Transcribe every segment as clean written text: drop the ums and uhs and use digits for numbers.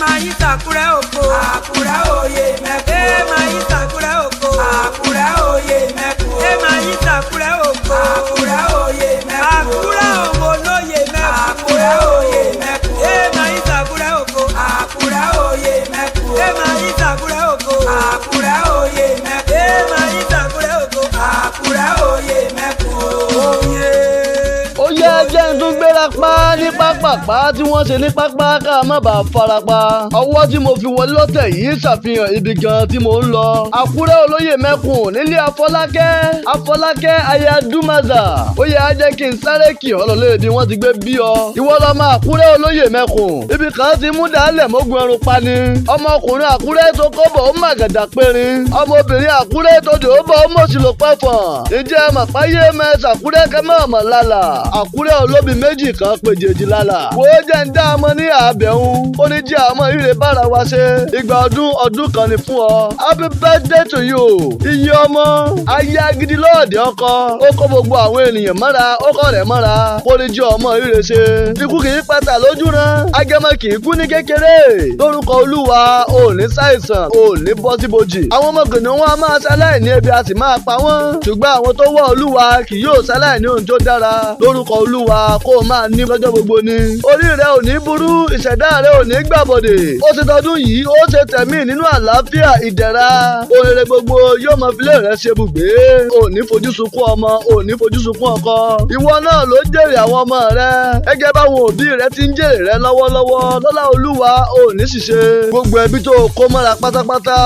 Máa yí sàkúrẹ́ òkò. Àkúrẹ́ òye mẹ́kù. Ẹ máa yí sàkúrẹ́ òkò. Àkúrẹ́ òye mẹ́kù. Ẹ máa yí sàkúrẹ́ òkò. Àkúrẹ́ òye mẹ́kù. Àkúrẹ́ òun olóye mẹ́kù. Àkúrẹ́ òye mẹ́kù. Ẹ máa yí sàkúrẹ́ òkò. Àkúrẹ́ òye mẹ́kù. Ẹ máa yí sàkúrẹ́ òkò. Àkúrẹ́ òye mẹ́kù. Ẹ máa yí sàkúrẹ́ òkò. Àkúrẹ́ òye mẹ́kù. Òye. Ó yẹ jẹ́ ń tún gbéra pa ní pápápá tí wọ́n ṣe ní pápá ká má bàa farapa. Ọwọ́ tí mo fi wọlé lọ́tẹ̀ yìí ṣàfihàn ibi gan tí mo ń lọ. Àkúrẹ́ olóyè mẹ́kùn nílé Afọlákẹ́, Afọlákẹ́ aya Dúmàzà. Ó yẹ á jẹ́ kí n sáré kì ọ́ lọ lóye bí wọ́n ti gbé bí ọ. Ìwọ lọmọ Àkúrẹ́ olóyè mẹ́kùn. Ibi kan ti mú dàálẹ̀ mógun ẹrun pani. Ọmọkùnrin Àkúrẹ́ tó kọ́bọ̀ ó màgàdà périn. Ọmọbìnrin Àkúrẹ́ tó dò ó bọ̀ ó mọ̀sí ló pẹ̀fọ̀n. Ǹjẹ́ màpáyé mẹ́sàkúrẹ́ kẹ́ mọ̀ mọ̀ lálà? Àkúrẹ́ olóbi méjì kan péjèèjì lálà. Wo jẹ́ ń dá ọmọ ní àbẹ̀hún. Ó ní jẹ́ àmọ́ ire bára wa ṣe. Ìgbà ọdún ọdún kan ni fún ọ. Happy birthday to you. Iye ọmọ. Ayé agídí lọ́ọ̀dẹ̀ ọkọ. Ó kó gbogbo àwọn ènìyàn mọ́ra. Ó kọ́ rẹ̀ mọ́ra. Ó ní jẹ́ ọmọ ire ṣe. Ikú kì í pátá lójú rán. Agẹmọ kì í kú ní kékeré. Lórúkọ Olúwa, ò ní ṣàìsàn, ò ní bọ́ síbojì. Àwọn ọmọkùnrin wọn a máa ṣaláìní, ebi a sì máa pa wọ́n. Ṣùgbọ́n àwọn tó wọ́ Olúwa kì yóò ṣaláìní ohun tó dára. Lórúkọ Olúwa, kó o máa ní lọ́jọ́ gbogbo ni. Orí rẹ ò ní burú, ìṣẹ̀dá rẹ ò ní gbàbọ̀dè. Ó ṣe tọdún yìí, ó ṣe tẹ̀mí nínú àlàáfíà ìdẹ̀ra. Oríire gbogbo yóò mọ filé rẹ ṣe bùgbé. Ò ní fojú sunkún ọmọ, ò ní fojú sunkún ọkọ. Ìwọ náà ló jèrè àwọn ọmọ rẹ. Gẹ́gẹ́ báwọn òbí rẹ ti ń jèrè rẹ lọ́wọ́lọ́wọ́. Lọ́lá Olúwa, ò ní ṣìṣe. Gbogbo ẹbí tó kó mọ́ra pátápátá,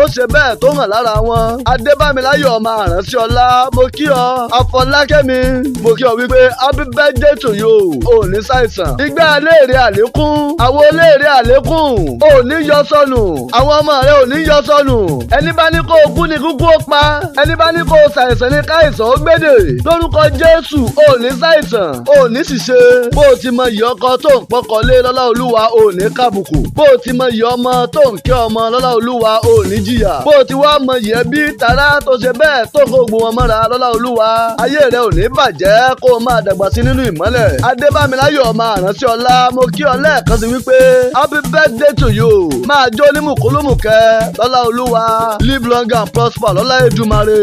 ó ṣe bẹ́ẹ̀ tó hàn lára wọn. Adébámiláyọ̀ ọmọ àránṣẹ́ ọlá, mo kí ọ. Afọlákẹ́mi, mo kí ọ wípé happy birthday to you. Ò ní ṣàìsàn. Igbá léèrè àlékún, àwọn léèrè àlékún. Ò ní yọ sọnù. Àwọn ọmọ rẹ ò ní yọ sọnù. Ẹni bá ní kó o kú ni kúkú ó pa. Ẹni bá ní kó o ṣàìsàn ni káìsàn ó gbédè. Lórúkọ Jésù, ò ní ṣàìsàn. Ò ní ṣìṣe. Bó o ti mọ ìyá ọkọ tó ń pọkànlé, lọ́lá Olúwa, ò ní kábùkù. Bó o ti mọ ìyá ọmọ tó ń kẹ́ ọmọ, lọ́lá Olúwa, ò ní jìyà. Bó o ti wá mọ ìyá ẹbí tará tó ṣe bẹ́ẹ̀ tó kó gbogbo wọn mọ́ra, lọ́lá Olúwa, ayé rẹ ò ní bàjẹ́, kó o máa dàgbà sí nínú ìmọ́lẹ̀. Adébámiláyọ̀ ọmọ àránṣẹ́ ọlá, mo kí ọ lẹ́ẹ̀kan sí wípé happy birthday to you. Máa jó ní mùkúlùmùkẹ́, lọ́lá Olúwa. Live long and prosper, lọ́lá Èdùmàrè.